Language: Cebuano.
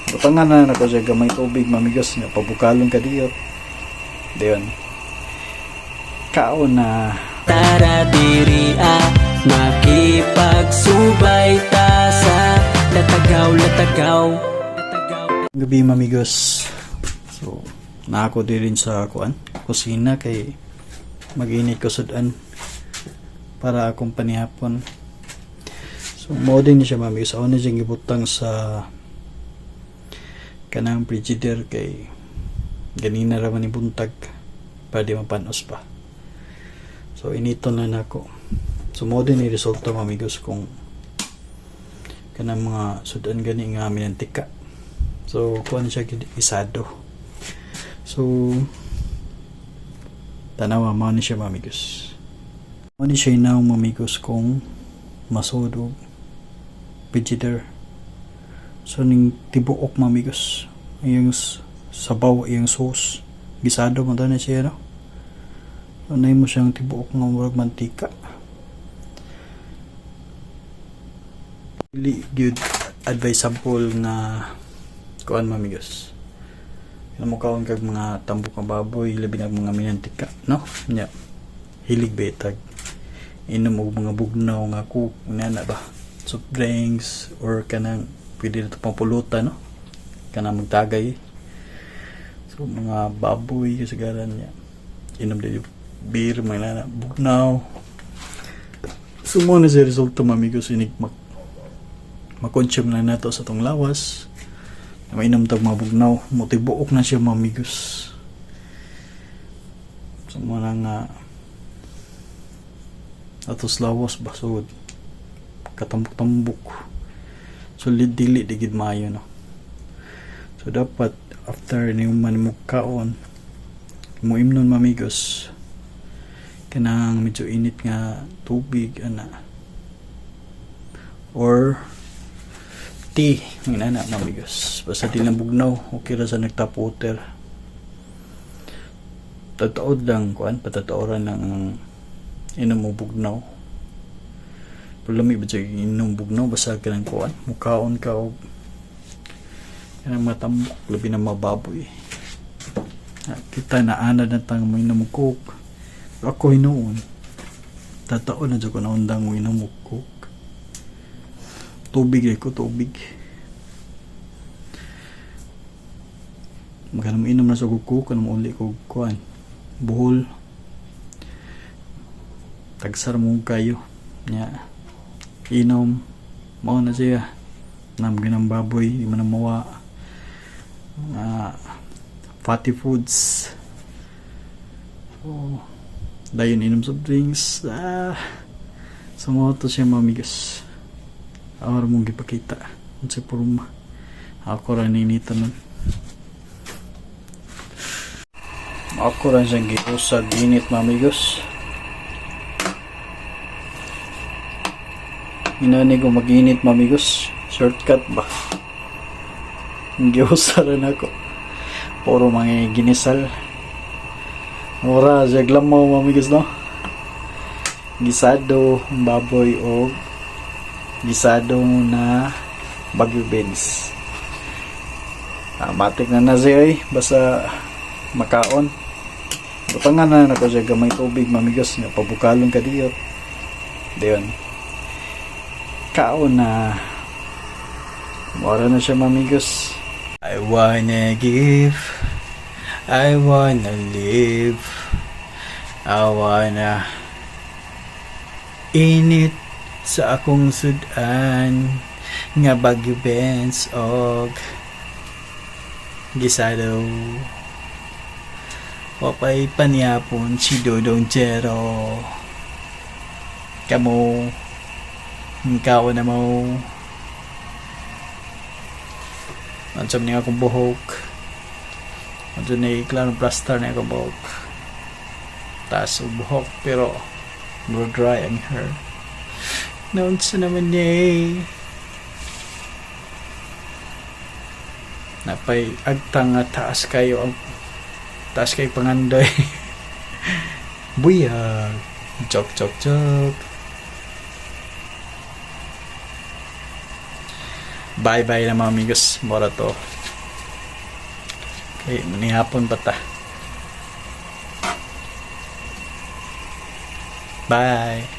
Butangan na nako siya gamay tubig, mamigos, nga pabukalon kadiyot. Dayon. Kaon na. Tara diri ah, makipagsubay ta sa latagaw latagaw. Gabi, mamigos. So, na ako din sa kuan, kusina kay mag-init ko sudan para akong panihapon. So, mao din siya, mamigos. Ako na siyang gibutang sa kanang frigidaire kay ganina ra man ni buntag para di mapanos pa. So, initon na nako. So, mao din ni resulta, mamigos, kung kanang mga sudan gani nga minantika. So, kuan siya, gisado. So, tanawa, mao ni siya, mamigos. Mao ni siya inaw, mamigos, kung masud og frigidaire. So, ning tibuok, mamigos. Iyang sabaw, iyang sauce. Gisado mo na siya, no? So, mo siyang tibuok nga murag mantika. Dili gyud advisable nga kuan, mamigos. Kaya mo kaon kag mga tambok nga baboy, labi na mga minantika, no? Nya. Hilig betag. Inom og mga bugnaw nga Coke, na ba? Soft drinks or kanang pwede na ito pang pulutan, no? Kanang magtagay. So mga baboy kasagaran niya. Inom din yung beer, mga nana, bugnaw. So mao na siya resulta, mamigos, inig ma-consume na nato sa tong lawas. Mainom tag mga bugnaw, motibuok na siya, mamigos. So mao na nga atos lawas ba, so katambok-tambok. So dili di gid maayo, no? So dapat after ni man mo kaon mo imnon, mamigos, kanang medyo init nga tubig ana or tea, mga nana, mamigos, basta di lang bugnaw. Okay ra sa nag-tap water. Tataod lang kuan, patataoran lang ang inom mo bugnaw, pero lami ba siya inom bugnaw basta ka ng kuan, mukaon ka og kanang matambok, labi na mababoy. Ah, kita na anad na tang mo inom og Coke. Pero ako hinuon, tataon na jud ko naundang mo inom og Coke. Tubig ko, tubig. Magkano mo inom na sa Coke, ano mo uli ko kuan, buhol, tagsar mo kayo nya inom. Mao na siya nam ginang baboy, di man na mawa mga fatty foods. So dayon inom soft drinks. Ah, so mao to siya, mamigos. Ako ra mong gipakita unsay porma. Ako ra ni tanan, ako ra siyang giusag init, mamigos. Inani ko mag-init, mamigos. Shortcut ba? Giusa rin ako. Puro mga ginisal. Mura siya glamaw, mamigos, no? Gisado ang baboy o gisado na Baguio beans. Ah, matik na na siya eh. Basta makaon. Butangan na nako siya gamay tubig, mamigos, nga pabukalon kadiyot. Dayon. Kaon na. Mura na siya, mamigos. I wanna give, I wanna live, I wanna init sa akong sudan nga Baguio beans og gisado. Wapay panihapon si Dodong Jero. Kamo, kaon na mo. Unsa man akong buhok. Unsa ni klaro plaster na akong buhok. Taas og buhok pero more dry ang hair. Naunsa naman niya eh. Napay agtang nga taas kayo ang taas kay pangandoy. Buyag. Joke, joke, joke. Bye bye na mga amigos. Mora to. Eh, manihapon pa ta. Bye.